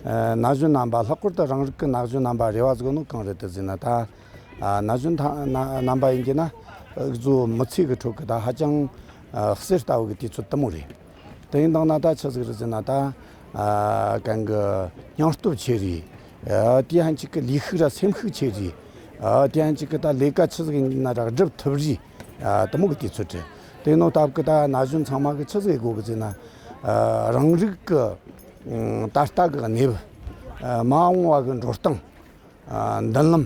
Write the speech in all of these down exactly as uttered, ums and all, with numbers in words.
ཨ་ན་གཞོན་རྣམ་པ། ལྷག་པར་དུ་རང་རིགས་ཀྱི་ན་གཞོན་རྣམ་པ་རེ་བ་ཟིག་ནོ་གང་རེད་དེ་ཟེར་ན། ད་ཨ་ན་གཞོན་ཐ་ན་རྣམ་པ་ཡིན་གྱི་ན་འུ་ཚོ་མི་ཚེ་གི་ཁྲོད་ཀྱི་ད་ཧ་ཅང་ཨ་གསེར་ལྟ་བུ་གི་དུས་ཚོད་དེ་མོ་རེད། དེ་ཡིན་དང་ན་ད་ཆི་ཟིག་རེད་ཟེར་ན། ད་ཨ་གང་གི་སྙིང་སྟོབས་ཆེ་རེད། ཨ་དེ་ཧན་ཅིག་གི་ལུས་ཤུགས་ར་སེམས་ཤུགས་ཆེ་རེད། ཨ་དེ་ཧན་ཅིག་གི་ད་ལས་ཀ་ཆི་ཟིག་ཡིན་ན་ར་སྒྲུབ་ཐུབ་རེད། ཨ་དེ་མོ་གི་དུས་ཚོད་རེད། དེ་ནོ་སྟབས་གི་ད་ན་གཞོན་ཚང་མ་གི་ཆི་ཟིག་དགོ་གི་ཟེར་ན། ཨ་རང་རིགས་གི་ཨ་ད་ལྟ་གི་གནས་བབ། ཨ་མ་འོངས་པ་གི་འགྲོ་སྟངས། ཨ་མདུན་ལམ།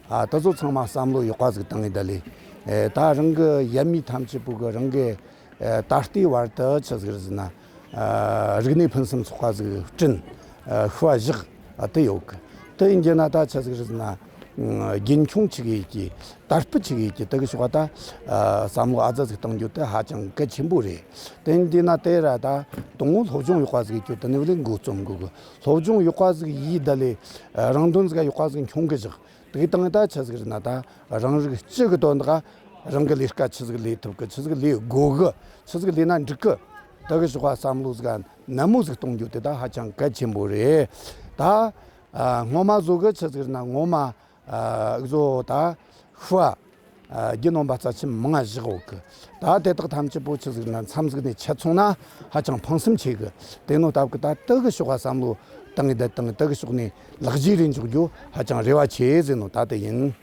ཨ་དེ་ཚོ་ཚང་མ་བསམ་བློ་ཡག་པ་ཟིག་བཏང་ངེ་ད་ལས། ཨེ་ད་རང་གི་ཡབ་མེས་ཐམས་ཅད་པོ་གི་རང་གི་ཨེ་ད་ལྟའི་བར་དུ་ཆི་ཟིག་རེད་ཟེར་ན། ཨ་རིག་གནས་ཕུན་སུམ་ཚོགས་པ་ཟིག་བསྐྲུན། ཨ་ཤུ་བ་བཞག་ཨ་དེ་ཡོད་གི། དེ་ཡིན་གྱི་ན་ད་ཆི་ཟིག་རེད་ཟེར་ན། ཨ་རྒྱུན་འཁྱོངས་ཆི་གི་ཡིན་གྱི། དར་སྤེལ་ཆི་གི་ཡིན་གྱི། དེ་གི་ཤོག་ད་ཨ་བསམ་བློ་ཨ་ཙ་ཟིག་བཏང་རྒྱུ་དེ་ཧ་ཅང་གལ་ཆེན་པོ་རེད། དེ་ཡིན་དུས་ན་དེ་ར་ད་དང་བོ་སློབ་སྦྱོང་ཡག་པ་ཟིག་ཡིན་རྒྱུ་དེ་ནས་བློས་འགོ་རྩོམ་དགོས་གི། སློབ་སྦྱོང་ཡག་པ་ཟིག་ཡིས་ད་ལས་རང་དོན་ཟིག་ཡག་པ་ཟིག་འཁྱོངས་གི་བཞག་དེ་གི་སྟེང་ད་ཆི་ཟིག་རེད་ན། ད་རང་རིགས་སྤྱི་གི་དོན་དག་རང་གི་ལས་ཀ་ཆི་ཟིག་ལས་ཐུབ་གི། ཆི་ཟིག་ལས་དགོ་གི། ཆི་ཟིག་ལས་ན་འགྲིག་གི། དེ་གི་ཤོག་བསམ་བློ་ཟིག་ནན་མོ་ཟིག་གཏོང་རྒྱུ་དེ་ད་ཧ་ཅང་གལ་ཆེན་པོ་རེད། ད་ཨ་སྔོན་མ་བཟོ་གི་ཆི་ཟིག་རེད་ན། སྔོན་མ་ཨ་བཟོ་ད་ཤུ་བ་ཨ་རྒྱུ་ནོམ་པ་རྩ་ཆེན་མང་ང་བཞག་ཡོད་གི། ད་དེ་དག་ཐམས་ཅད་པོ་ཆི་ཟིག་རེད་ན་མཚམས་ཟིག་ནས་ཆད་སོང་ན་ཧ་ཅང་ཕངས་སེམས་ཆེ་གི། དེ་ནོ་སྟབས་གི་ད་དེ་གི་ཤོག་བསམ་བློ་བཏང་ངེ་ད་བཏང་། དེ་གི་ཤོག་ནས་ལག་རྗེས་རེ་འཇོག་རྒྱུ་ཧ་ཅང་རེ་བ་ཆེ་ཟེར་ནོ་ད་དེ་ཡིན།